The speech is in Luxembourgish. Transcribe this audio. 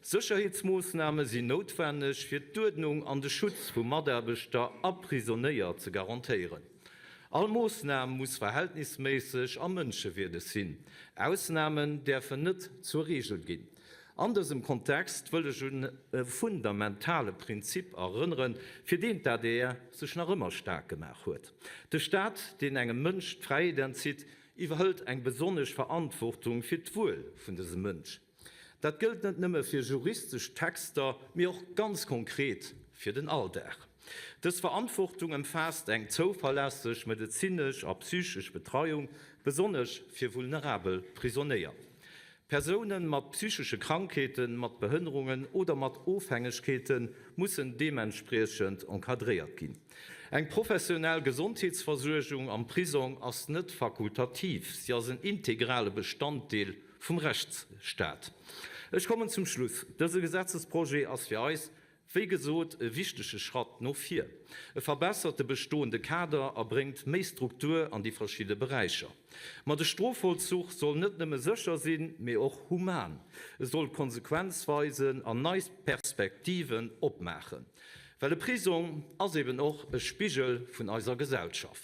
Sécherheetsmoossname sinn noutwenneg, fir d'Uerdnung an de Schutz vu Mataarbechter a Prisonéier ze garantéieren. All Moossnam muss verhältnisméisseg a mënschewierdeg sinn. Ausnamen däerfen net zur Reegel ginn. An dësem Kontext wëll ech un e fundamentale Prinzip erënneren, fir deen d'ADR sech nach ëmmer staark gemaach huet, De Staat, deen engem Mënsch d'Fräiheet entzitt, iwwerhëlt eng besonnesch Verantwortung fir d'Wuel vun dësem Mënsch. Dat gëllt net nëmme fir juristesch Texter, mee och ganz konkret fir den Alldag. Dës Verantwortung ëmfaasst eng zouverlässeg medezinesch a psychesch Betreiung, besonnesch fir vulnerabel Prisonéier. Persoune mat psychesche Krankheeten, mat Behënnerungen oder mat Ofhängegkeete mussen deementspriechend encadréiert ginn. Eng professionell Gesondheetsversuergung am Prisong ass net fakultativ, si ass en integrale Bestanddeel vum Rechtsstaat. Ech kommen zum Schluss. Dëse Gesetzesprojet ass fir eis Wéi gesot, e wichtege Schratt no vir. E verbessert de bestoende Kader a bréngt méi Struktur an déi verschidde Beräicher. Ma de Strofvollzuch soll net nëmme sécher sinn, mee och human. E soll Konsequenz weisen an nei Perspektiven opmaachen. Well e Prisong ass eben och e Spigel vun eiser Gesellschaft.